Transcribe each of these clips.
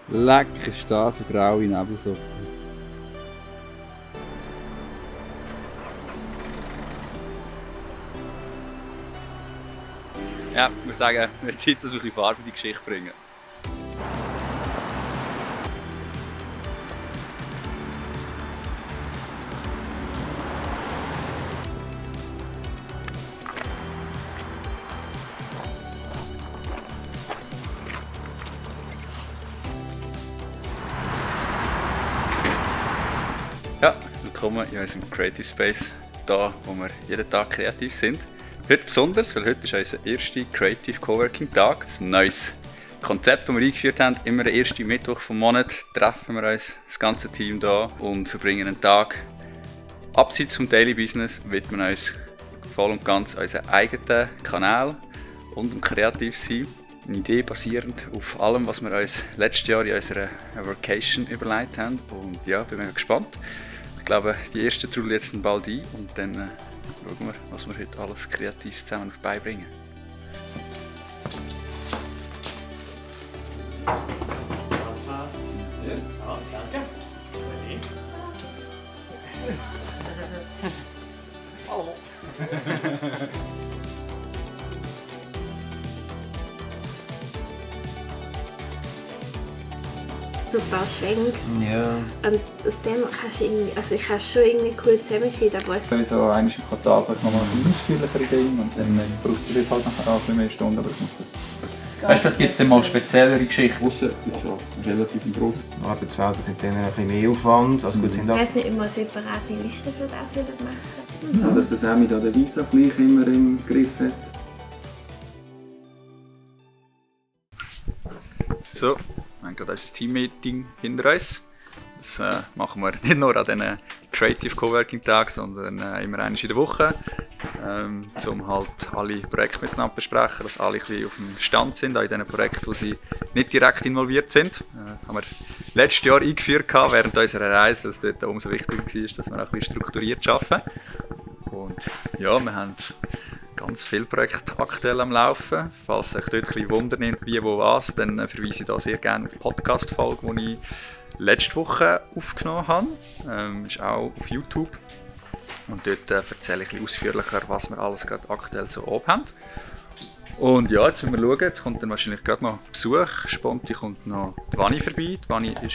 Leck ist das eine graue Nebelsuppe. Ja, ich würde sagen, es wird Zeit, dass wir ein bisschen Farbe in die Geschichte bringen. Ja, willkommen in unserem Creative Space, hier wo wir jeden Tag kreativ sind. Heute besonders, weil heute ist unser erster Creative Coworking Tag. Ein neues Konzept, das wir eingeführt haben. Immer den ersten Mittwoch vom Monat treffen wir uns, das ganze Team hier, und verbringen einen Tag abseits vom Daily Business, widmen uns voll und ganz unseren eigenen Kanal und kreativ sein. Eine Idee basierend auf allem, was wir uns letztes Jahr in unserer Vacation überlegt haben. Und ja, bin mega gespannt. Ich glaube, die ersten trudeln jetzt bald ein und dann schauen wir, was wir heute alles kreativ zusammen auf die Beine bringen. Hallo. So ein paar Schwenks. Ja. Und aus dem kannst du irgendwie, also ich kann es schon irgendwie cool zusammenschneiden, aber es So einmal im Quartal vielleicht nochmal ein ausführlichere Dinge und dann braucht es halt nachher auch ein bisschen mehr Stunden, aber ich muss das... Weißt du, vielleicht gibt es dann mal speziellere Geschichten. Aussen ist ja relativ gross. Arbeitsfelder sind dann ein bisschen mehr Aufwand. Also gut, sind ich weiss nicht, immer separate Listen für das machen. Ja, dass der Sammy da den Visa gleich immer im Griff hat. So, wir haben gerade unser Team-Meeting hinter uns. Das machen wir nicht nur an diesen Creative Coworking Tagen, sondern immer einmal in der Woche, um halt alle Projekte miteinander zu besprechen, dass alle ein bisschen auf dem Stand sind, auch in diesen Projekten, wo sie nicht direkt involviert sind. Haben wir letztes Jahr eingeführt während unserer Reise, weil es dort umso wichtiger war, dass wir auch ein bisschen strukturiert arbeiten. Und ja, wir haben ganz viele Projekte aktuell am Laufen. Falls euch dort ein bisschen Wunder nimmt, wie, wo, was, dann verweise ich da sehr gerne auf die Podcast-Folge, die ich letzte Woche aufgenommen habe. Ist auch auf YouTube. Und dort erzähle ich ein bisschen ausführlicher, was wir alles gerade aktuell so oben haben. Und ja, jetzt müssen wir schauen, jetzt kommt dann wahrscheinlich gerade noch Besuch. Spontan kommt noch die Vani vorbei. Die Vani war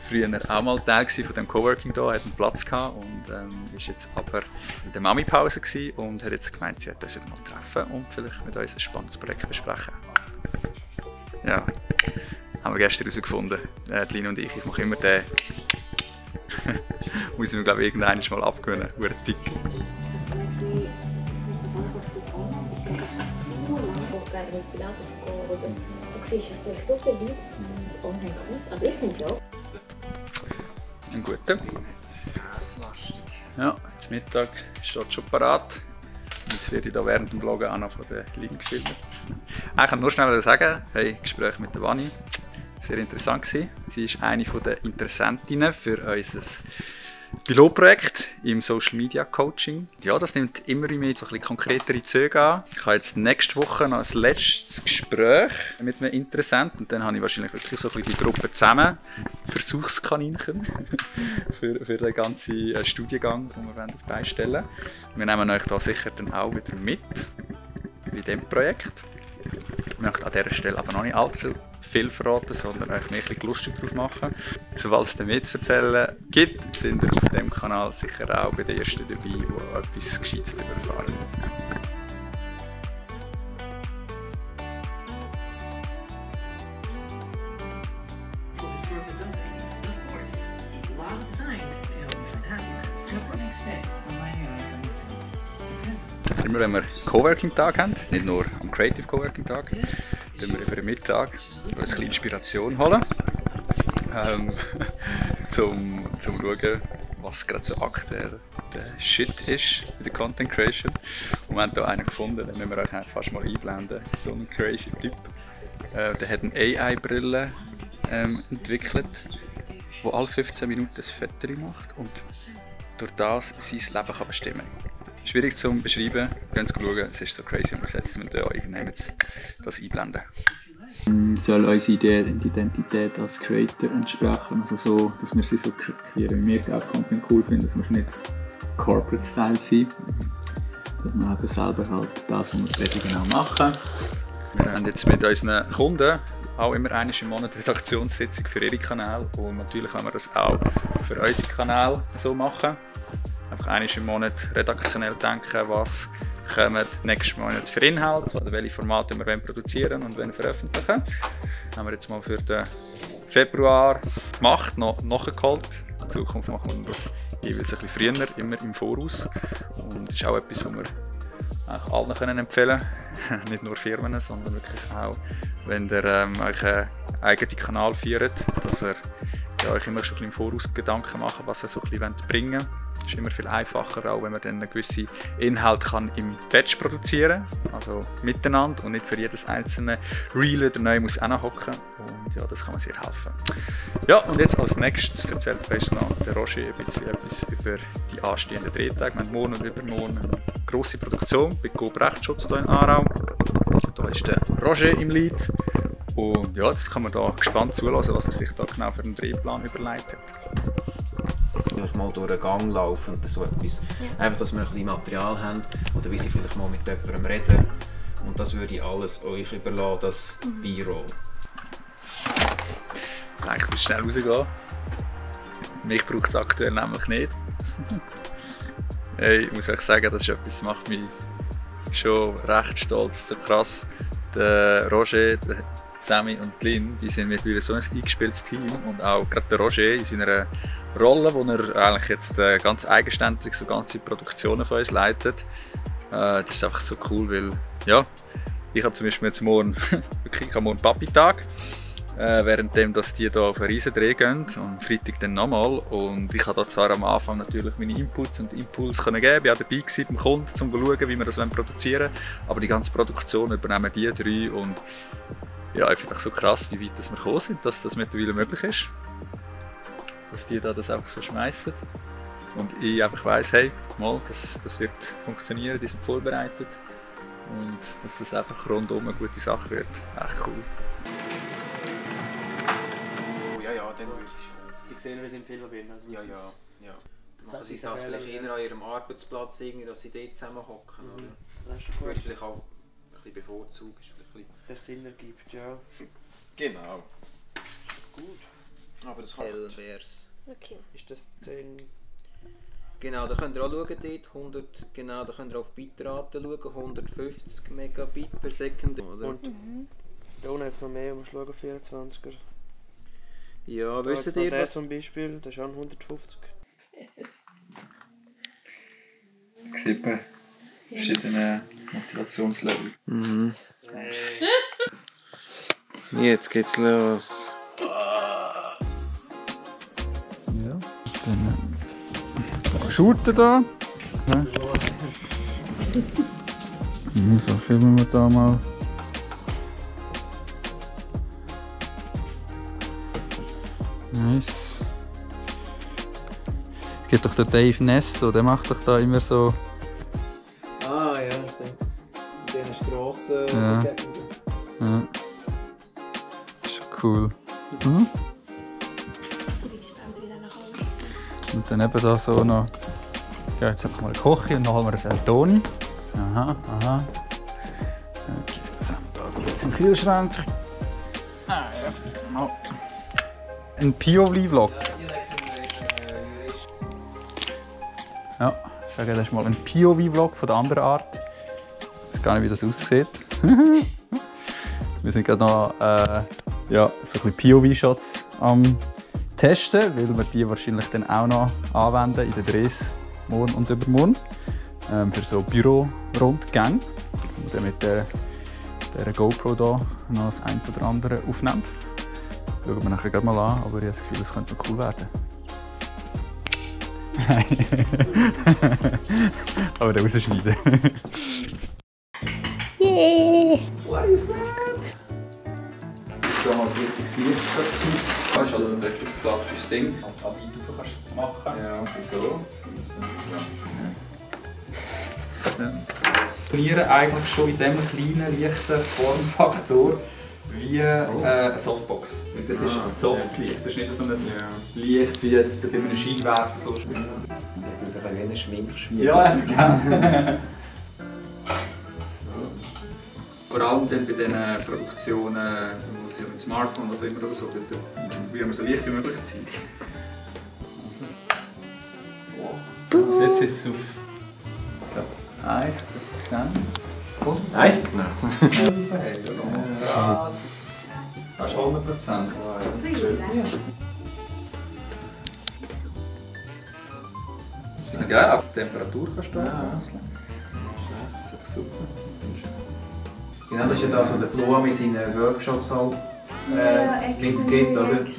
früher auch mal Teil von diesem Coworking hier, hat einen Platz gehabt und war jetzt aber in der Mami-Pause und hat jetzt gemeint, sie wird uns mal treffen und vielleicht mit uns ein spannendes Projekt besprechen. Ja, haben wir gestern herausgefunden, Lina und ich mache immer den. Muss ich mir, glaube ich, irgendwann mal abgewöhnen, dick. Du siehst natürlich so viele Leute, die online kommen. Also ich finde ja. Ein guter. Ja, zum Mittag steht schon parat. Jetzt werde ich da während dem Vloggen auch noch von der Link gefilmt. Ich kann nur schnell sagen, hey, Gespräch mit der Vani. Sehr interessant gewesen. Sie ist eine der Interessentinnen für unser Pilotprojekt im Social Media Coaching. Ja, das nimmt immer mehr so ein bisschen konkretere Züge an. Ich habe jetzt nächste Woche noch ein letztes Gespräch mit einem Interessenten und dann habe ich wahrscheinlich wirklich so ein bisschen die Gruppe zusammen. Versuchskaninchen für den ganzen Studiengang, den wir auf die Beine stellen. Wir nehmen euch da sicher dann auch wieder mit bei diesem Projekt. Ich möchte an dieser Stelle aber noch nicht allzu viel verraten, sondern euch mehr ein bisschen lustig drauf machen. Sobald es dann mehr zu erzählen gibt, sind wir auf diesem Kanal sicher auch bei den Ersten dabei, die etwas Gescheites darüber erfahren. Immer wenn wir Coworking-Tag haben, nicht nur am Creative Coworking-Tag, tun wir über den Mittag uns ein bisschen Inspiration holen, zum schauen, was gerade so aktuell der Shit ist in der Content Creation. Und wir haben hier einen gefunden, den müssen wir euch fast mal einblenden. So ein crazy Typ. Der hat eine AI-Brille entwickelt, die alle 15 Minuten ein Foto macht und durch das sein Leben kann bestimmen kann. Schwierig zu beschreiben, könnt ihr schauen, es ist so crazy umgesetzt, wir müssen euch das einblenden. Soll unsere Identität als Creator entsprechen, also so, dass wir sie so kreieren, wie wir auch Content cool finden, dass wir nicht Corporate-Style sind. Dass wir eben selber halt das, was wir genau machen. Wir haben jetzt mit unseren Kunden auch immer einmal im Monat Redaktionssitzung für ihre Kanäle und natürlich können wir das auch für unsere Kanäle so machen. Einfach einmal im Monat redaktionell denken, was kommen nächsten Monat für Inhalte oder welche Formate wir produzieren und veröffentlichen. Das haben wir jetzt mal für den Februar gemacht, noch nachgeholt. In Zukunft machen wir das jeweils ein bisschen früher, immer im Voraus. Und das ist auch etwas, was wir allen empfehlen können. Nicht nur Firmen, sondern wirklich auch, wenn ihr euch einen eigenen Kanal führt, dass ihr euch immer schon ein bisschen im Voraus Gedanken machen, was ihr so ein bisschen bringen wollt. Es ist immer viel einfacher, auch wenn man dann einen gewissen Inhalt kann im Batch produzieren kann, also miteinander und nicht für jedes einzelne Reel oder neu muss hinhocken. Und ja, das kann man sehr helfen. Ja, und jetzt als nächstes erzählt uns noch der Roger ein bisschen etwas über die anstehenden Drehtage. Wir haben morgen und übermorgen eine grosse Produktion bei Coop Rechtsschutz hier in Aarau. Da ist der Roger im Lead. Und ja, jetzt kann man da gespannt zuhören, was er sich da genau für einen Drehplan überlegt hat. Vielleicht mal durch einen Gang laufen und so etwas. Einfach, dass wir ein bisschen Material haben oder wie sie vielleicht mal mit jemandem reden. Und das würde ich alles euch überlassen, das B-Roll. Ich muss schnell rausgehen. Mich braucht es aktuell nämlich nicht. Hey, ich muss euch sagen, das ist etwas, das macht mich schon recht stolz. So krass. Der Roger, der Sammy und Lynn, die sind mittlerweile so ein eingespieltes Team und auch gerade der Roger in seiner Rolle, wo er eigentlich jetzt ganz eigenständig so ganze Produktionen von uns leitet. Das ist einfach so cool, weil ja, ich habe zum Beispiel jetzt morgen, wirklich, ich habe morgen Papi-Tag, währenddem dass die hier auf einen Riesendreh gehen und am Freitag dann nochmal. Und ich habe da zwar am Anfang natürlich meine Inputs und Impulse geben, ich war auch dabei gewesen beim Kunden, um zu schauen, wie wir das produzieren wollen, aber die ganze Produktion übernehmen die drei und ja, ich finde es so krass, wie weit wir gekommen sind, dass das mittlerweile möglich ist. Dass die da das einfach so schmeißen und ich einfach weiss, hey, mal, das wird funktionieren, die sind vorbereitet und dass das einfach rundum eine gute Sache wird. Echt cool. Oh, ja, dann würde ich schon. Die sehen wir im Film bin. Also Ja. Machen sie das vielleicht eher an ihrem Arbeitsplatz, irgendwie, dass sie dort zusammen hocken? Das ist Würde gut. ich vielleicht auch ein bisschen bevorzugen. Der Sinn ergibt, ja. Genau. Gut. Aber das kann wär's. Okay. Ist das 10? Genau, da könnt ihr auch schauen, dort 100, genau, da könnt ihr auf Bitrate schauen, 150 Megabit per Sekunde. Oder? Und da unten jetzt noch mehr, um zu schauen, 24er. Ja, Da wisst jetzt ihr noch der was? zum Beispiel, das ist auch 150. 7 verschiedene Motivationslevel. Jetzt geht's los. Ja, dann Shooter da. Ja. So filmen wir da mal. Nice. Es gibt doch den Dave Nesto, der macht doch da immer so. Ah ja, ich denke, in diesen Strassen. Ja. Ja. Ist schon cool. Mhm. Ich bin gespannt, wie der noch aussieht. Und dann eben da so noch. Ja, jetzt einfach mal eine Küche und dann holen wir ein Eltoni. Aha. Okay, das haben wir da gut im Kühlschrank. Ah ja. Oh. Ein POV-Vlog. Ja, ich sage, das ist mal ein POV-Vlog von der anderen Art. Ich weiß gar nicht, wie das aussieht. Wir sind gerade noch so ein bisschen POV-Shots am Testen, weil wir die wahrscheinlich dann auch noch anwenden in den Drehs morgen und übermorgen. Für so Büro-Rundgänge. Und dann mit der GoPro hier noch das eine oder andere aufnimmt. Schauen wir nachher gerade mal an, aber ich habe das Gefühl, es könnte noch cool werden. Aber dann rausschneiden. Yay! What is that? So mal ein richtiges Licht dazu. Das ist also ein richtiges klassisches Ding. An die du kannst machen. Ja. So. Ja. Turnieren eigentlich schon in diesem kleinen, leichten Formfaktor, wie eine Softbox. Und das ist softes Licht. Das ist nicht so ein Licht wie jetzt bei einem Scheinwerfer. So. Du bist ein wenig Schwingerschwieger. Ja, genau. Vor allem dann bei diesen Produktionen, wo sie auf dem Smartphone was immer oder so, dann probieren wir so leicht wie möglich zu sein. Wow. Jetzt ist es auf 1%. 1%? Krass. Das ist 100%. Das ist geil, ab Temperatur kannst du wechseln. Das ist super. Genau, das ist ja das, was der Flo mit seinen Workshops auch mitgibt, oder? Genau,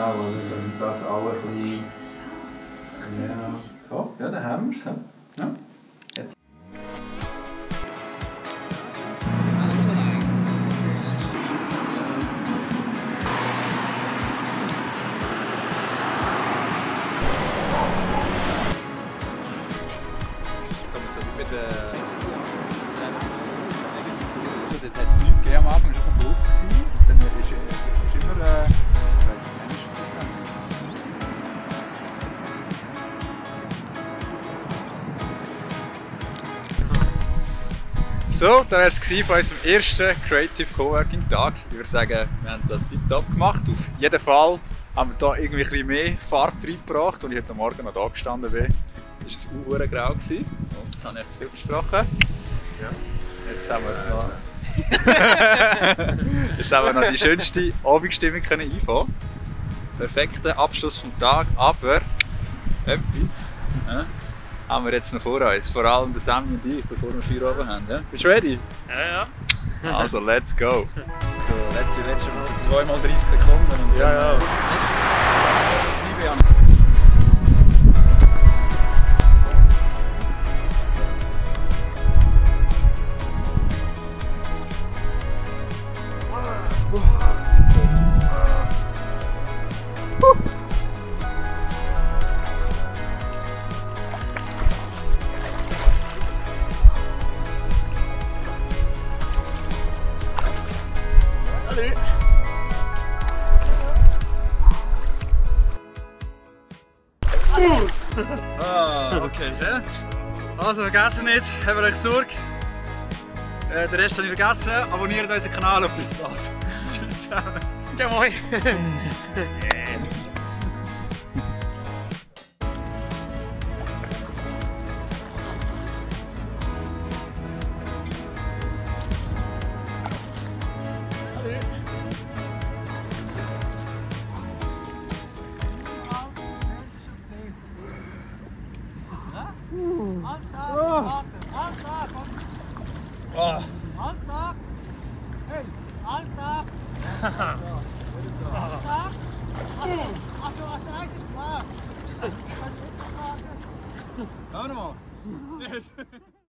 also dass das alle ein bisschen... Ja, so, ja, dann haben wir es. Ja. Dort hat es nichts gegeben am Anfang, es war ein Fluss. Dann ist immer so, das war es von unserem ersten Creative Coworking Tag. Ich würde sagen, wir haben das tiptop gemacht. Auf jeden Fall haben wir hier irgendwie ein bisschen mehr Farbe reingebracht. Als ich heute Morgen noch da gestanden bin, war es grau. Und das habe ich jetzt viel versprochen. Ja. Jetzt haben wir noch die schönste Abendstimmung einfangen. Perfekter Abschluss vom Tag, aber etwas haben wir jetzt noch vor uns. Vor allem der Sammy und ich, bevor wir Feierabend haben. Ja? Bist du ready? Ja. Also, let's go! So, letztes Mal 2 mal 30 Sekunden. Und Ja. Okay. Ja. Also vergessen nicht, haben wir euch Sorge. Den Rest habe ich vergessen. Abonniert unseren Kanal und bis bald. Tschüss zusammen. Ja, moin. Also eins ist klar. Hör mal.